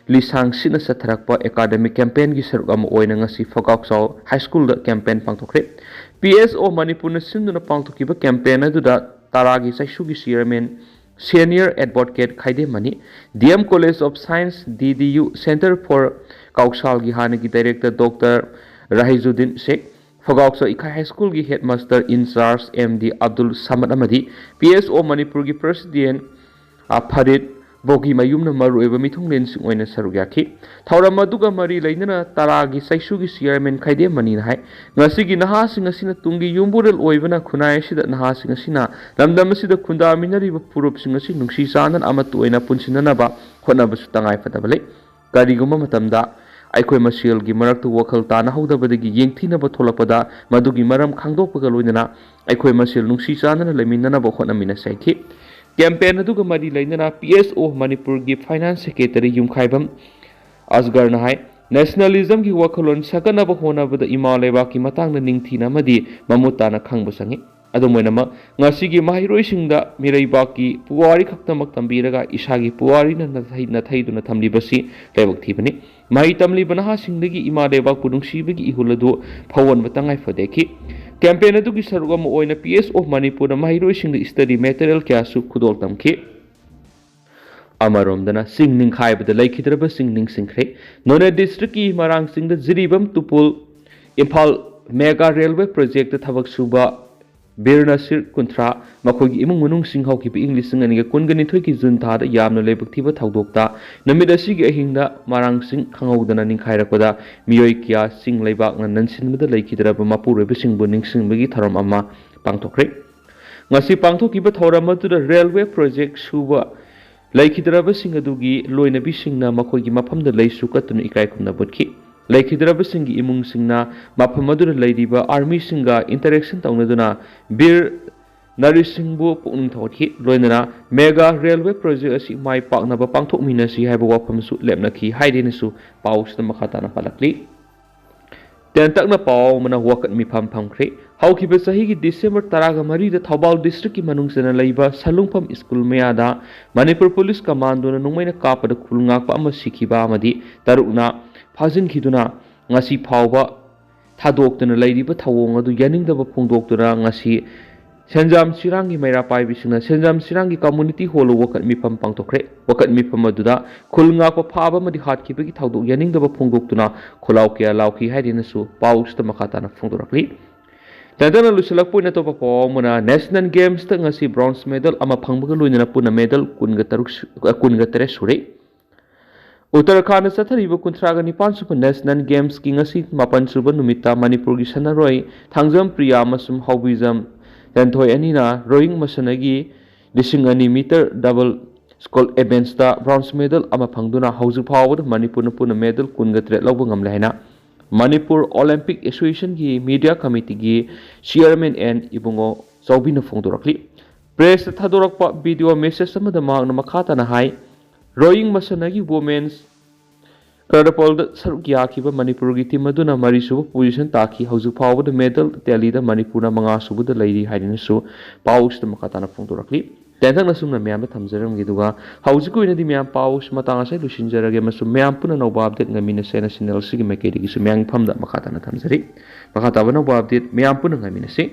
ꯂꯤꯁꯥꯡ ꯁꯤꯠꯅ ꯆꯠꯊꯔꯛꯄ ꯑꯦꯀꯥꯗꯃꯤꯛ ꯀꯦꯝꯄꯦꯟꯒꯤ ꯁꯔꯨꯛ ꯑꯃ ꯑꯣꯏꯅ ꯉꯁꯤ ꯐꯒꯥꯎꯆꯥꯎ ꯍꯥꯏ ꯁ꯭ꯀꯨꯜꯗ ꯀꯦꯝꯄꯦꯟ ꯄꯥꯡꯊꯣꯛꯈ꯭ꯔꯦ꯫ ꯄꯤ ꯑꯦꯁ ꯑꯣ ꯃꯅꯤꯄꯨꯔꯅ ꯁꯤꯟꯗꯨꯅ ꯄꯥꯡꯊꯣꯛꯈꯤꯕ ꯀꯦꯝꯄꯦꯟ ꯑꯗꯨꯗ ꯇꯔꯥꯒꯤ ꯆꯩꯁꯨꯒꯤ ꯆꯤꯌꯔꯃꯦꯟ ꯁꯦꯅꯤꯌꯔ ꯑꯦꯗꯚꯣꯀꯦꯠ ꯈꯥꯏꯗꯦꯝ ꯃꯅꯤ, D M college of science, D D U, centre for ꯀꯥꯎꯁꯥꯜꯒꯤ ꯍꯥꯟꯅꯒꯤ director doctor Rahijuddin Sheikh, Phougakchao Ikhai high ꯁ꯭ꯀꯨꯜꯒꯤ headmaster incharge M D Abdul Samad ꯑꯃꯗꯤ ꯄꯤ ꯑꯦꯁ ꯑꯣ ꯃꯅꯤꯄꯨꯔꯒꯤ ꯄ꯭ꯔꯦꯁꯤꯗꯦꯟꯠ, ꯑ, ꯐꯔꯤꯗ ꯕꯣꯒꯤꯃꯌꯨꯝꯅ ꯃꯔꯨꯑꯣꯏꯕ ꯃꯤꯊꯨꯡꯂꯦꯟꯁꯤꯡ ꯑꯣꯏꯅ ꯁꯔꯨꯛ ꯌꯥꯈꯤ꯫ ꯊꯧꯔꯝ ꯑꯗꯨꯒ ꯃꯔꯤ ꯂꯩꯅꯅ ꯇꯔꯥꯒꯤ ꯆꯩꯁꯨꯒꯤ ꯆꯤꯌꯔꯃꯦꯟ ꯈꯥꯏꯗꯦꯝ ꯃꯅꯤꯅ ꯍꯥꯏ, ꯉꯁꯤꯒꯤ ꯅꯍꯥꯁꯤꯡ ꯑꯁꯤꯅ ꯇꯨꯡꯒꯤ ꯌꯨꯝꯕꯨꯔꯦꯜ ꯑꯣꯏꯕꯅ ꯈꯨꯟꯅꯥꯏ ꯑꯁꯤꯗ ꯅꯍꯥꯁꯤꯡ ꯑꯁꯤꯅ ꯂꯝꯗꯝ ꯑꯁꯤꯗ ꯈꯨꯟꯗꯥꯃꯤꯟꯅꯔꯤꯕ ꯐꯨꯔꯨꯞꯁꯤꯡ ꯑꯁꯤ ꯅꯨꯡꯁꯤ ꯆꯥꯟꯅꯅ ꯑꯃꯠꯇ ꯑꯣꯏꯅ ꯄꯨꯟꯁꯤꯟꯅꯅꯕ ꯍꯣꯠꯅꯕꯁꯨ ꯇꯉꯥꯏ ꯐꯗꯕ ꯂꯩ꯫ ꯀꯔꯤꯒꯨꯝꯕ ꯃꯇꯝꯗ ꯑꯩꯈꯣꯏ ꯃꯁꯦꯜꯒꯤ ꯃꯔꯛꯇ ꯋꯥꯈꯜ ꯇꯥꯅꯍꯧꯗꯕꯗꯒꯤ ꯌꯦꯡꯊꯤꯅꯕ ꯊꯣꯛꯂꯛꯄꯗ ꯃꯗꯨꯒꯤ ꯃꯔꯝ ꯈꯪꯗꯣꯛꯄꯒ ꯂꯣꯏꯅꯅ ꯑꯩꯈꯣꯏ ꯃꯁꯦꯜ ꯅꯨꯡꯁꯤ ꯆꯥꯟꯅꯅ ꯂꯩꯃꯤꯟꯅꯅꯕ ꯍꯣꯠꯅꯃꯤꯟꯅꯁꯤ ꯍꯥꯏꯈꯤ꯫ ꯀꯦꯝꯄꯦꯟ ꯑꯗꯨꯒ ꯃꯔꯤ ꯂꯩꯅꯅ ꯄꯤ ꯑꯦꯁ ꯑꯣ ꯃꯅꯤꯄꯨꯔꯒꯤ ꯐꯥꯏꯅꯥꯟꯁ ꯁꯦꯀ꯭ꯔꯦꯇꯔꯤ ꯌꯨꯝꯈꯥꯏꯕꯝ ꯑꯁꯒꯔꯅ ꯍꯥꯏ, ꯅꯦꯁꯅꯦꯂꯤꯖꯝꯒꯤ ꯋꯥꯈꯜꯂꯣꯟ ꯁꯥꯒꯠꯅꯕ ꯍꯣꯠꯅꯕꯗ ꯏꯃꯥ ꯂꯩꯕꯥꯛꯀꯤ ꯃꯇꯥꯡꯗ ꯅꯤꯡꯊꯤꯅ ꯑꯃꯗꯤ ꯃꯃꯨꯠ ꯇꯥꯅ ꯈꯪꯕ ꯆꯪꯏ꯫ ꯑꯗꯨꯝ ꯑꯣꯏꯅꯃꯛ, ꯉꯁꯤꯒꯤ ꯃꯍꯩꯔꯣꯏꯁꯤꯡꯗ ꯃꯤꯔꯩꯕꯥꯛꯀꯤ ꯄꯨꯋꯥꯔꯤ ꯈꯛꯇꯃꯛ ꯇꯝꯕꯤꯔꯒ ꯏꯁꯥꯒꯤ ꯄꯨꯋꯥꯔꯤꯅ ꯅꯥꯊꯩ-, ꯅꯥꯊꯩꯗꯨꯅ ꯊꯝꯂꯤꯕꯁꯤ ꯂꯥꯏꯕꯛ ꯊꯤꯕꯅꯤ꯫ ꯃꯍꯩ ꯇꯝꯂꯤꯕ ꯅꯍꯥꯁꯤꯡꯗꯒꯤ ꯏꯃꯥ ꯂꯩꯕꯥꯛꯄꯨ ꯅꯨꯡꯁꯤꯕꯒꯤ ꯏꯍꯨꯜ ꯑꯗꯨ ꯐꯥꯎꯍꯟꯕ ꯇꯉꯥꯏ ꯐꯗꯦ ꯍꯥꯏꯈꯤ꯫ ꯀꯦꯝꯄꯦꯟ ꯑꯗꯨꯒꯤ ꯁꯔꯨꯛ ꯑꯃ ꯑꯣꯏꯅ ꯄꯤ ꯑꯦꯁ ꯑꯣ ꯃꯅꯤꯄꯨꯔꯅ ꯃꯍꯩꯔꯣꯏꯁꯤꯡꯗ ꯁ꯭ꯇꯗꯤ ꯃꯦꯇꯔꯤꯌꯦꯜ ꯀꯌꯥꯁꯨ ꯈꯨꯗꯣꯜ ꯇꯝꯈꯤ꯫ ꯑꯃꯔꯣꯝꯗꯅ ꯆꯤꯡ ꯅꯤꯡꯈꯥꯏꯕꯗ ꯂꯩꯈꯤꯗ꯭ꯔꯕꯁꯤꯡ ꯅꯤꯡꯁꯤꯡꯈ꯭ꯔꯦ꯫ ꯅꯣꯅꯦ district ꯀꯤ ꯃꯔꯥꯡꯆꯤꯡꯗ Jiribam ꯇꯨꯄꯨꯜ Imphal mega railway project ꯇ ꯊꯕꯛ ꯁꯨꯕ ꯕꯤꯔ ꯅꯁꯤꯔ ꯀꯨꯟꯊ꯭ꯔꯥ, ꯃꯈꯣꯏꯒꯤ ꯏꯃꯨꯡ ꯃꯅꯨꯡꯁꯤꯡ ꯍꯧꯈꯤꯕ ꯏꯪ ꯂꯤꯁꯤꯡ ꯑꯅꯤꯒ ꯀꯨꯟꯒ ꯅꯤꯊꯣꯏꯒꯤ ꯖꯨꯟ ꯊꯥꯗ ꯌꯥꯝꯅ ꯂꯥꯏꯕꯛ ꯊꯤꯕ ꯊꯧꯗꯣꯛꯇ ꯅꯨꯃꯤꯠ ꯑꯁꯤꯒꯤ ꯑꯍꯤꯡꯗ ꯃꯔꯥꯡꯆꯤꯡ ꯈꯪꯍꯧꯗꯅ ꯅꯤꯡꯈꯥꯏꯔꯛꯄꯗ ꯃꯤꯑꯣꯏ ꯀꯌꯥ ꯆꯤꯡ ꯂꯩꯕꯥꯛꯅ ꯅꯟꯁꯤꯟꯕꯗ ꯂꯩꯈꯤꯗ꯭ꯔꯕ ꯃꯄꯨꯔꯣꯏꯕꯁꯤꯡꯕꯨ ꯅꯤꯡꯁꯤꯡꯕꯒꯤ ꯊꯧꯔꯝ ꯑꯃ ꯄꯥꯡꯊꯣꯛꯈ꯭ꯔꯦ꯫ ꯉꯁꯤ ꯄꯥꯡꯊꯣꯛꯈꯤꯕ ꯊꯧꯔꯝ ꯑꯗꯨꯗ railway project ꯁꯨꯕ ꯂꯩꯈꯤꯗ꯭ꯔꯕꯁꯤꯡ ꯑꯗꯨꯒꯤ ꯂꯣꯏꯅꯕꯤꯁꯤꯡꯅ ꯃꯈꯣꯏꯒꯤ ꯃꯐꯝꯗ ꯂꯩꯁꯨ ꯀꯠꯇꯨꯅ ꯏꯀꯥꯏ ꯈꯨꯝꯅꯕ ꯎꯠꯈꯤ꯫ ꯂꯩꯈꯤꯗ꯭ꯔꯕꯁꯤꯡꯒꯤ ꯏꯃꯨꯡꯁꯤꯡꯅ ꯃꯐꯝ ꯑꯗꯨꯗ ꯂꯩꯔꯤꯕ army ꯁꯤꯡꯒ interaction ꯇꯧꯅꯗꯨꯅ ꯕꯤꯔ ꯅꯔꯤꯁꯤꯡꯕꯨ ꯄꯨꯛꯅꯤꯡ ꯊꯧꯒꯠꯈꯤ꯫ ꯂꯣꯏꯅꯅ mega railway project ꯑꯁꯤ ꯃꯥꯏ ꯄꯥꯛꯅꯕ ꯄꯥꯡꯊꯣꯛꯃꯤꯟꯅꯁꯤ ꯍꯥꯏꯕ ꯋꯥꯐꯝꯁꯨ ꯂꯦꯞꯅꯈꯤ ꯍꯥꯏꯗꯨꯅꯁꯨ ꯄꯥꯎꯁꯤꯗ ꯃꯈꯥ ꯇꯥꯅ ꯄꯜꯂꯛꯂꯤ꯫ ꯇꯦꯟꯇꯛꯅ ꯄꯥꯎ ꯑꯃꯅ ꯋꯥꯀꯠ ꯃꯤꯐꯝ ꯐꯝꯈ꯭ꯔꯦ꯫ ꯍꯧꯈꯤꯕ ꯆꯍꯤꯒꯤ December ꯇꯔꯥꯒ ꯃꯔꯤꯗ ꯊꯧꯕꯥꯜ district ꯀꯤ ꯃꯅꯨꯡ ꯆꯟꯅ ꯂꯩꯕ ꯁꯂꯨꯡꯐꯝ school ꯃꯌꯥꯗ ꯃꯅꯤꯄꯨꯔ police commando ꯅ ꯅꯣꯡꯃꯩꯅ ꯀꯥꯞꯄꯗ ꯈꯨꯜ ꯉꯥꯛꯄ ꯑꯃ ꯁꯤꯈꯤꯕ ꯑꯃꯗꯤ ꯇꯔꯨꯛꯅ ꯐꯥꯖꯤꯟꯈꯤꯗꯨꯅ ꯉꯁꯤ ꯐꯥꯎꯕ ꯊꯥꯗꯣꯛꯇꯨꯅ ꯂꯩꯔꯤꯕ ꯊꯧꯑꯣꯡ ꯑꯗꯨ ꯌꯥꯅꯤꯡꯗꯕ ꯐꯣꯡꯗꯣꯛꯇꯨꯅ ꯉꯁꯤ ꯁꯦꯟꯖꯥꯝ ꯆꯤꯔꯥꯡꯒꯤ ꯃꯩꯔꯥ ꯄꯥꯏꯕꯤꯁꯤꯡꯅ ꯁꯦꯟꯖꯥꯝ ꯆꯤꯔꯥꯡꯒꯤ community hall ꯗ ꯋꯥꯀꯠ ꯃꯤꯐꯝ ꯄꯥꯡꯊꯣꯛꯈ꯭ꯔꯦ꯫ ꯋꯥꯀꯠ ꯃꯤꯐꯝ ꯑꯗꯨꯗ ꯈꯨꯜ ꯉꯥꯛꯄ ꯐꯥꯕ ꯑꯃꯗꯤ ꯍꯥꯠꯈꯤꯕꯒꯤ ꯊꯧꯗꯣꯛ ꯌꯥꯅꯤꯡꯗꯕ ꯐꯣꯡꯗꯣꯛꯇꯨꯅ ꯈꯣꯜꯂꯥꯎ ꯀꯌꯥ ꯂꯥꯎꯈꯤ ꯍꯥꯏꯗꯨꯅꯁꯨ ꯄꯥꯎꯁꯤꯗ ꯃꯈꯥ ꯇꯥꯅ ꯐꯣꯡꯗꯣꯔꯛꯂꯤ꯫ ꯇꯦꯟꯇꯛꯅ ꯂꯣꯏꯁꯤꯜꯂꯛꯄ ꯑꯣꯏꯅ ꯑꯇꯣꯞꯄ ꯄꯥꯎ ꯑꯃꯅ National Games ꯇ ꯉꯁꯤ bronze medal ꯑꯃ ꯐꯪꯕꯒ ꯂꯣꯏꯅꯅ ꯄꯨꯟꯅ medal ꯀꯨꯟꯒ ꯇꯔꯨꯛ ꯁꯨ-, ꯑ, ꯀꯨꯟꯒ ꯇꯔꯦꯠ ꯁꯨꯔꯦ꯫ ꯎꯠꯇꯔꯈꯥꯟꯗ ꯆꯠꯊꯔꯤꯕ ꯀꯨꯟꯊ꯭ꯔꯥꯒ ꯅꯤꯄꯥꯟ ꯁꯨꯕ National Games ꯀꯤ ꯉꯁꯤ ꯃꯥꯄꯟ ꯁꯨꯕ ꯅꯨꯃꯤꯠꯇ ꯃꯅꯤꯄꯨꯔꯒꯤ ꯁꯥꯟꯅꯔꯣꯏ ꯊꯥꯡꯖꯝ ꯄ꯭ꯔꯤꯌꯥ ꯑꯃꯁꯨꯡ ꯍꯥꯎꯕꯤꯖꯝ ꯇꯦꯟꯊꯣꯏ ꯑꯅꯤꯅ rowing ꯃꯁꯥꯟꯅꯒꯤ ꯂꯤꯁꯤꯡ ꯑꯅꯤ meter double sculls events ꯇ bronze medal ꯑꯃ ꯐꯪꯗꯨꯅ ꯍꯧꯖꯤꯛ ꯐꯥꯎꯕꯗ ꯃꯅꯤꯄꯨꯔꯅ ꯄꯨꯟꯅ medal ꯀꯨꯟꯒ ꯇꯔꯦꯠ ꯂꯧꯕ ꯉꯝꯂꯦ ꯍꯥꯏꯅ ꯃꯅꯤꯄꯨꯔ Olympic Association ꯒꯤ media committee ꯒꯤ chairman ꯑꯦꯟ ꯏꯕꯨꯡꯉꯣ ꯆꯥꯎꯕꯤꯅ ꯐꯣꯡꯗꯣꯔꯛꯂꯤ꯫ Press ꯇ ꯊꯥꯗꯣꯔꯛꯄ video message ꯑꯃꯗ ꯃꯍꯥꯛꯅ ꯃꯈꯥ ꯇꯥꯅ ꯍꯥꯏ, rowing ꯃꯁꯥꯟꯅꯒꯤ women's ꯀ꯭ꯔꯗꯄꯜꯗ ꯁꯔꯨꯛ ꯌꯥꯈꯤꯕ ꯃꯅꯤꯄꯨꯔꯒꯤ team ꯑꯗꯨꯅ ꯃꯔꯤꯁꯨꯕ position ꯇꯥꯈꯤ꯫ ꯍꯧꯖꯤꯛ ꯐꯥꯎꯕꯗ medal tally ꯗ ꯃꯅꯤꯄꯨꯔꯅ ꯃꯉꯥꯁꯨꯕꯗ ꯂꯩꯔꯤ ꯍꯥꯏꯗꯨꯅꯁꯨ ꯄꯥꯎꯁꯤꯗ ꯃꯈꯥ ꯇꯥꯅ ꯐꯣꯡꯗꯣꯔꯛꯂꯤ꯫ ꯇꯦꯟꯇꯛꯅ ꯁꯨꯝꯅ ꯃꯌꯥꯝꯗ ꯊꯝꯖꯔꯝꯒꯦ, ꯑꯗꯨꯒ ꯍꯧꯖꯤꯛꯀꯤ ꯑꯣꯏꯅꯗꯤ ꯃꯌꯥꯝ ꯄꯥꯎꯁꯤ ꯃꯇꯥꯡ ꯑꯁꯤꯗ ꯂꯣꯏꯁꯤꯟꯖꯔꯒꯦ, ꯑꯃꯁꯨꯡ ꯃꯌꯥꯝ ꯄꯨꯟꯅ ꯑꯅꯧꯕ update ꯉꯥꯏꯃꯤꯟꯅꯁꯦ ꯍꯥꯏꯅ channel ꯑꯁꯤꯒꯤ ꯃꯥꯏꯀꯩꯗꯒꯤꯁꯨ ꯃꯌꯥꯝꯒꯤ ꯐꯝꯗ ꯃꯈꯥ ꯇꯥꯅ ꯊꯝꯖꯔꯤ꯫ ꯃꯈꯥ ꯇꯥꯕ ꯑꯅꯧꯕ update ꯃꯌꯥꯝ ꯄꯨꯟꯅ ꯉꯥꯏꯃꯤꯟꯅꯁꯤ꯫